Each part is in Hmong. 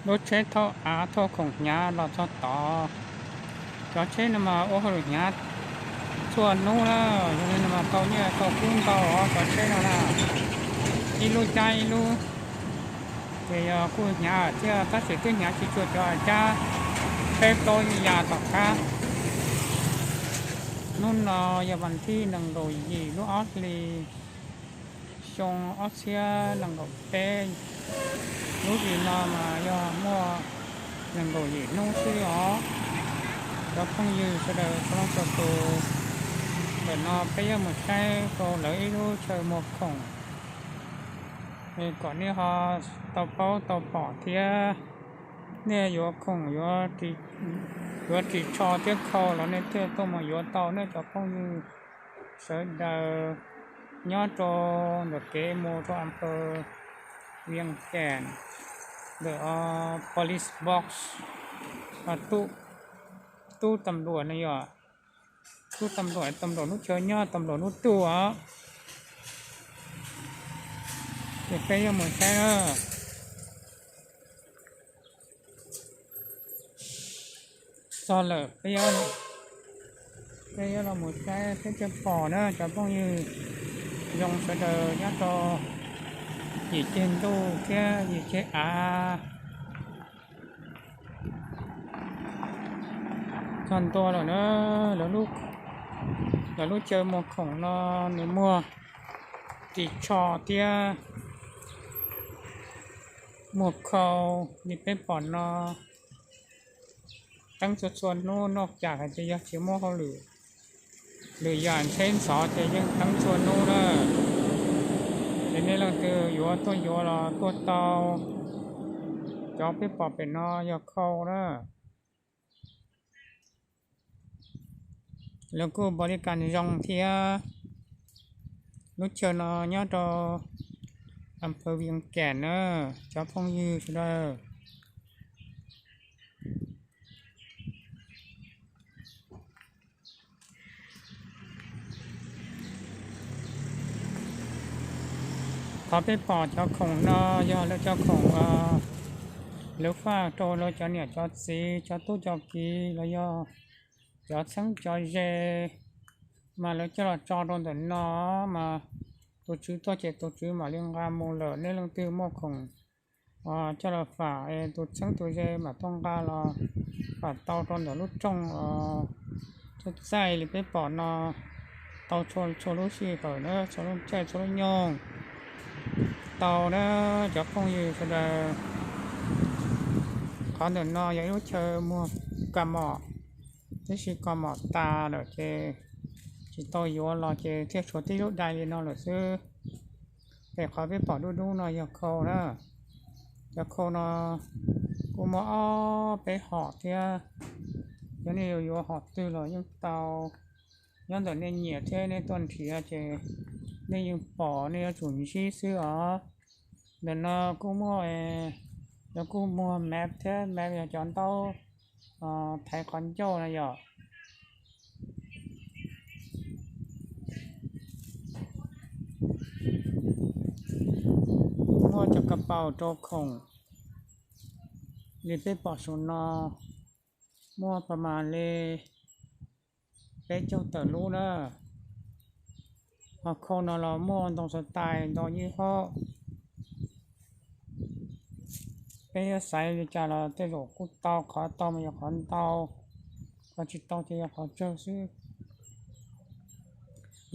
Lub tsheb thauj av thauj khoom hnyav los txog tod. Cov tsheb no mas ua hauj lwm hnyav txhua hnub na, yog li no mas tau nyiaj tau kub ntau os cov tsheb no na. Ib lub cab ib lub, ces yog kuj hnyav thiab tab sis twb hnyav tsis tshua cov cab peb plaub yim yam tom qab. Hnub no yog vas thib nees nkaum yim lub ob hlis, xyoo ob txhiab nees nkaum peb. Lub hlis no mas yog muaj nees nkaum yim hnub xwb os. Cov phooj ywg sawv daws txhua leej txhua tus, ntawm no peb yuav mus saib rau lawv ib lub chaw muag khoom, kom nej ho tau paub tau pom thiab. Nej yuav khoom, yuav ris tsho thiab khau los nej thiaj tuaj mus yuav tau nej cov phooj ywg sawv daws. Nyob rau ntawm kev mus rau a phaw Vias Cas, ntawm police box, tub tam luam no yog tub tam luam, tam luam lub chaw nyob, tam luam lub tuj os. Ces peb yuav mus saib na. Txog lawm, peb yuav los mus saib peb thiaj pom na cov phooj ywg zoo sawv daws nyob rau yim ceg ntuj thiab yim ceg av. Txog ntua lawm na, lawv lub chaw muag khoom no nws muag ris tsho thiab muag khau li peb pom no. Teeb txhua txhua hnub, noj cas hais tias yog tsis muaj hauj lwm lwm yam ntxheb ntxhov ces yeej teeb txhua hnub na. Ces nej leej twg yuav tuaj yuav los tuaj tau. Cov peb pom pem no yog khau na. Lawv kuj npaum li cas zoo thiab. Lub chaw no nyob rau a phaw Vias Cas na, cov phooj ywg sawv daws. Qhov peb pom cov khoom no yog lawv cov khoom lawv faj rau lawv cov niam cov txiv, cov tub cov kiv los yog cov txheeb cov ze, mas lawv coj los tso rau ntawm no, mas tus tswv tuaj ces tus tswv mam li nqa mus lawm. Nej leej twg muaj khoom coj los fam, tus txheeb tus ze mam tuaj nqa los fam tau rau ntawm lub rooj txaij txaij li peb pom no, tau txhua lub sij hawm na, txhua lub caij txhua lub nyoog tau na, cov phooj ywg sawv daws. Qhov ntawm no yog ib lub chaw muag kas mom, tab sis kas mom tas lawm ces tsis tau yuav los ces thiaj tshuav tib lub dai li no lawm xwb. Pem qhov peb pom dub dub no yog khau na. Cov khau no kuj muaj ob peb hom thiab, yog nej yuav yuav hom twg los yeej tau. Nyob ntawm nej nyiam thiab nej tuaj nrhiav ces nej yeej pom, nej yuav tsum ntsib xwb os. Ntawm no kuj muaj, lawv kuj muag map thiab, map yog cov ntaub thaiv qhov ncauj no yom. Muaj cov kas paus rau khoom li peb pom saum no, muaj pas mas li peb caug tawm lub na. Ho khau no los muaj ntau xov tais ntau ib haub. Peb yuav xaiv li cas los tej zaum kuj tau, qhov tau mas yog qhov ntau, qhov tsis tau ces yog qhov tsawg xwb.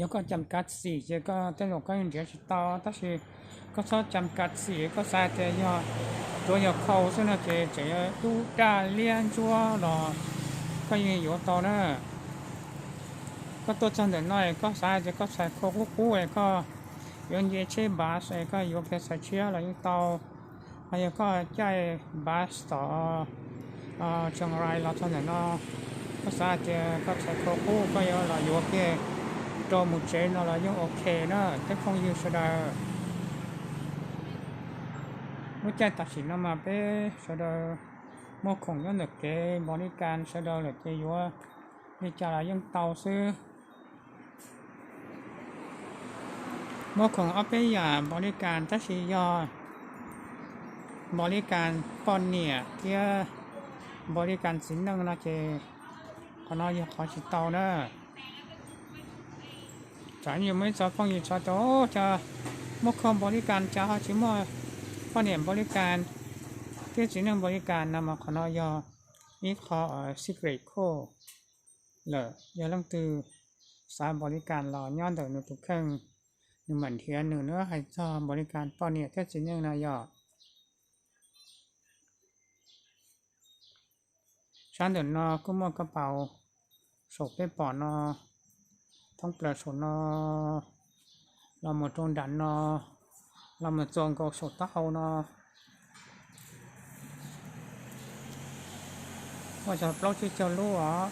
Yog koj cam kav xim ces koj tej zaum koj yeej nrhiav tsis tau, tab sis koj txhob cam kav xim, koj xav tias yog tsuav yog khau xwb no ces tseem yog dub daj liab ntsuab los koj yeej yuav tau na. Koj tuaj txog ntawm no es koj xav tias koj txhais khau qub qub es koj yuav nce tsheb bus es koj yuav kiag txhais tshiab los yeej tau. Ho yog koj caij bus tom Chiang Rai los txog ntawm no, koj xav tias koj txhais khau qub koj yuav los yuav kiag rau mus tsev no los yeej ok na cov phooj ywg sawv daws. Lub caij tam sim no mas peb sawv daws muag khoom nyob ntawm kev npaum li cas sawv daws lawm ces yuav li cas los yeej tau xwb. Muag khoom ob peb yam npaum li cas tab sis yog npaum li kas poj niam thiab npaum li kas txiv neej no ces qhov no yog qhov tsis tau na. Tsam yus muaj ib txoj phooj ywg txog tias cov muaj kho npaum li kas cas ho tsis muaj poj niam npaum li kas thiab txiv neej npaum li kas no mas qhov no yog ib qho secret code lawm. Yog leej twg xav npaum li kas los nyob ntawm nws tus kheej, nws mam nrhiav nws na. Hais txog npaum li kas poj niam thiab txiv neej no yog sab ntawm no kuj muaj koj paus saum peb pom no, thoob plaws saum no, los mus rau nram no, los mus txuas nkaus saum taub hau no. Muaj txog plaub tsib caug lub os.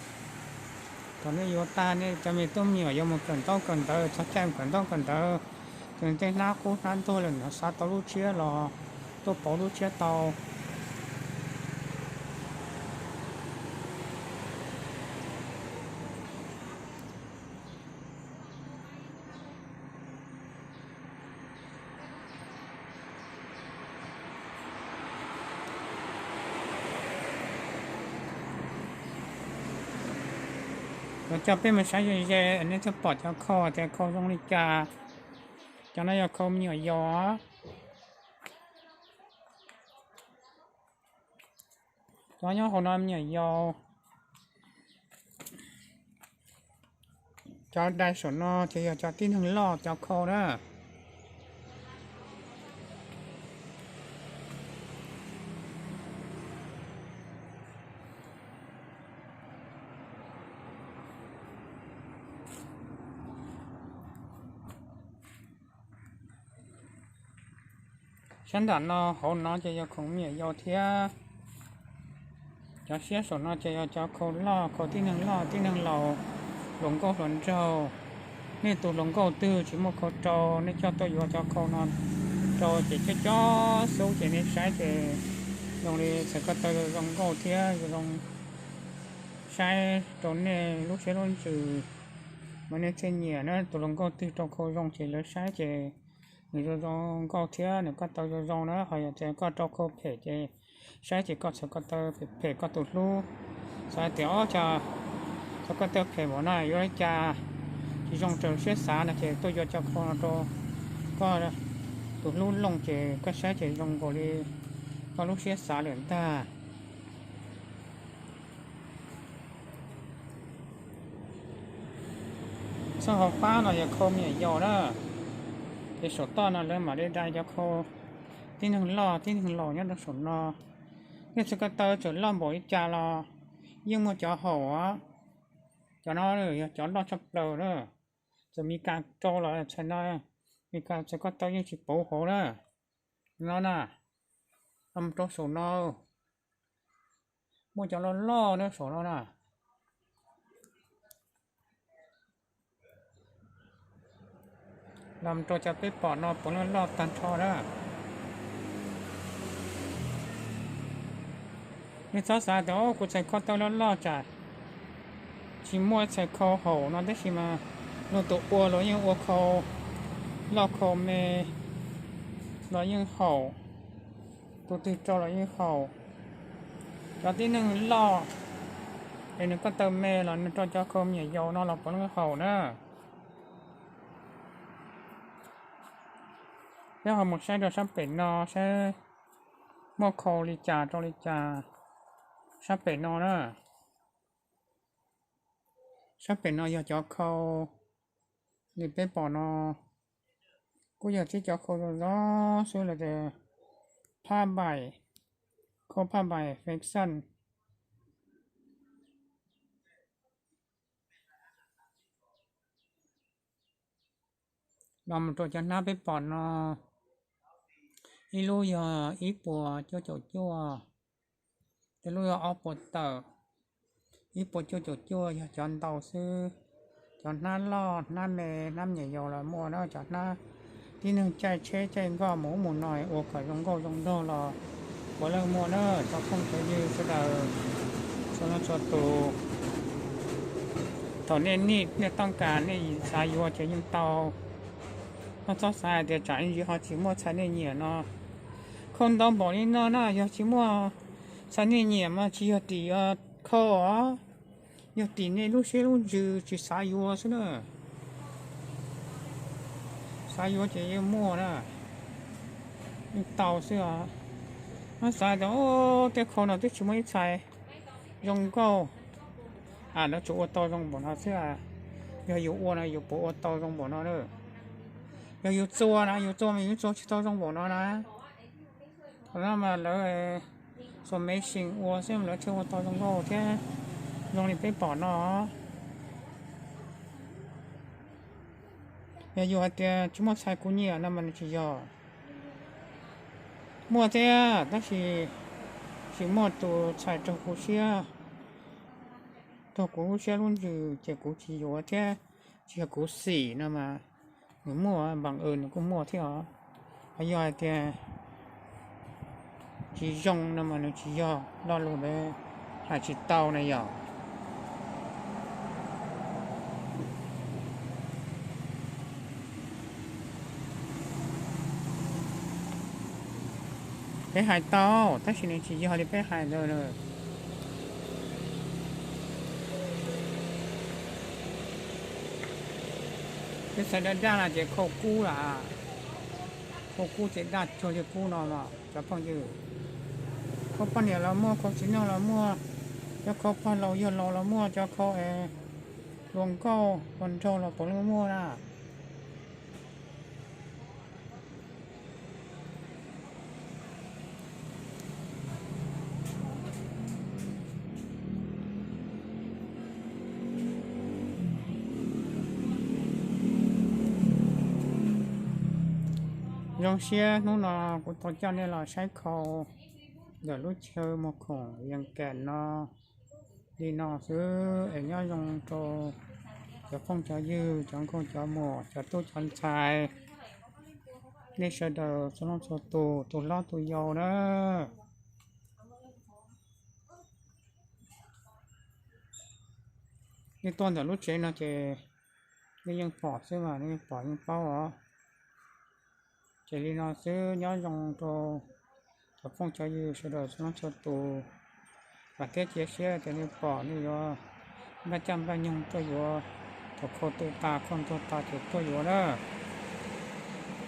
Thaum nej yuav tag nej cov me tub me nyuam yuav mus kawm ntaub kawm ntawv, txog caij kawm ntaub kawm ntawv, ces tej hnab qub hnab ntuag lawm no xav tau lub tshiab los tuaj pauv lub tshiab tau. Kuv coj peb mus saib ze ze nej thiaj pom cov khau tias khau zoo li cas. Cov no yog khau me nyuam yaus. Cov nyob hauv no me nyuam yaus. Cov dai saum no ces yog cov tib neeg loj cov khau na. Sab nram no hauv no ces yog khoom me nyuam yaus thiab. Cov siab saum no ces yog cov khau loj, khau tib neeg loj tib neeg laus, hluas nkauj hluas nraug. Nej tus hluas nkauj twg tsis muaj khau rau, nej coj tuaj yuav cov khau no rau ces cov cov xub ces nej saib ces zoo li txawm ko taw zoo nkauj thiab zoo saib rau nej lub siab lub ntsws mas nej thiaj nyiam na. Tus hluas nkauj twg rau khau zoo ces lawv saib ces nws zoo zoo nkauj thiab nws ko taw zoo zoo na. Ho yog tias koj rau khau phem ces saib ces koj txhawm ko taw phem phem koj tus hlub. Xav tias ob cov, txhawm ko taw phem npaum no yuav li cas tsis zoo raws siab xav no ces tuaj yuav cov khau no rau koj tus hlub looj ces koj saib ces zoo nkaus li koj lub siab xav lawm ntag. Txoj hauv qab no yog khau me nyuam yaus na, ces saum toj no lawv mam li dai cov khau tib neeg loj tib neeg laus nyob rau saum no. Nej txhawm ko taw txawm loj npaum li cas los yeej muaj cov haum. Cov no yog cov loj tshaj plaws na. Txawm Mes Kas rau los txhais no, Mes Kas txhais ko taw yeej tsis pauv hauv na. No na, los rau saum no, muaj cov loj loj na saum no na. Los rau cov peb pom no puav leej loj tag nrho na. Nej txhob xav tias kuv txhais ko taw loj loj tsam tsis muaj txhais khau haum no tab sis mas luag tus ua los yeej ua khau loj khau me los yeej haum, tus twg rau los yeej haum. Cov tib neeg loj es nws ko taw me los nws rau cov khau me nyuam yaus no los puav leej haum na. Peb ho mus saib rau sab pem no saib muaj khau li cas rau li cas. Sab pem no na, sab pem no yog cov khau li peb pom no, kuj yog tib cov khau zoo zoo xwb los tias phaj npaim, khau phaj npaim fekxaj. Los mus rau cov hnab peb pom no, ib lub yog ib puas cuaj caum cuaj, tej lub yog ob puas tawm, ib puas cuaj caum cuaj yog cov ntau xwb. Cov hnab loj hnab me hnab me nyuam yaus los muaj na, cov hnab tib neeg caij tsheb caij nkoj mus ub mus no ua kom zoo nkauj zoo nraug los puav leej muaj na. Cov phooj cov ywg sawv daws txhua leej txhua tus, thaum nej nij nej tooj kas nej xav yuav ces yeej tau. Koj txhob xav hais tias tsam ib ntsis ho tsis muaj txhais nej nyiam no, Khau ntau npaum li no na, yog tsis muaj txhais nej nyiam mas tsis yog tim khau os, yog tim nej lub siab lub ntsws tsis xav yuav xwb na. Xav yuav ces yeej muaj na, yeej tau xwb os. Muab xav tias tej khau no twb tsis muaj ib txhais zoo nkauj, a, lawv tsuas ua tau zoo npaum no xwb. Yog yus ua no yus puas ua tau zoo npaum no na? Yog yus txua na, yus txua mas yus txua tsis tau zoo npaum no na. Thaum no mas lawv xuas machine ua xwb mas lawv thiaj ua tau zoo nkauj thiab zoo li peb pom no. Yog yus hais tias tsis muaj txhais kuv nyiam no mas nws tsis yog. Muaj thiab tab sis tsis muaj tus txhais raug kuv siab, raug kuv lub siab lub ntsws ces kuv tsis yuav thiab. Tsis yog kuv xim no mas nws muaj, npam nws kuj muaj thiab os. Ho yog hais tias tsis zoo no mas nws tsis yog lo lus ntawd, hais tsis tau na yom. Peb hais tau tab sis nws tsis yog li peb hais ntawd. Peb txhais daj daj no ces khau kub lawm, khau kub ces daj cuag li kub no mas cov phooj ywg. Khau poj niam los muaj, khau txiv neej los muaj, cov khau pog laus yawg laus los muaj, cov khau es hluas nkauj hluas nraug los puav leej muaj na. Zoo siab hnub no kuv tau coj nej los saib khau ntawm lub chaw muag khoom Yees Kam no li no xwb es nyob zoo rau cov phooj cov ywg, cov nkauj cov muam, cov tub cov ntxhais, nej sawv daws txhua leej txhua tus, tus hlob tus yau na. Nej tuaj ntawm lub tsev no ces nej yeej pom xwb mas, nej yeej pom yeej paub os. Ces li no xwb, nyob zoo rau cov phooj cov ywg sawv daws txhua leej txhua tus. Vam thiab cia siab tias nej pom nej yuav npaj caj npaj nyoog tuaj yuav, thaum khau tu tas khau ntuag tas ces tuaj yuav na.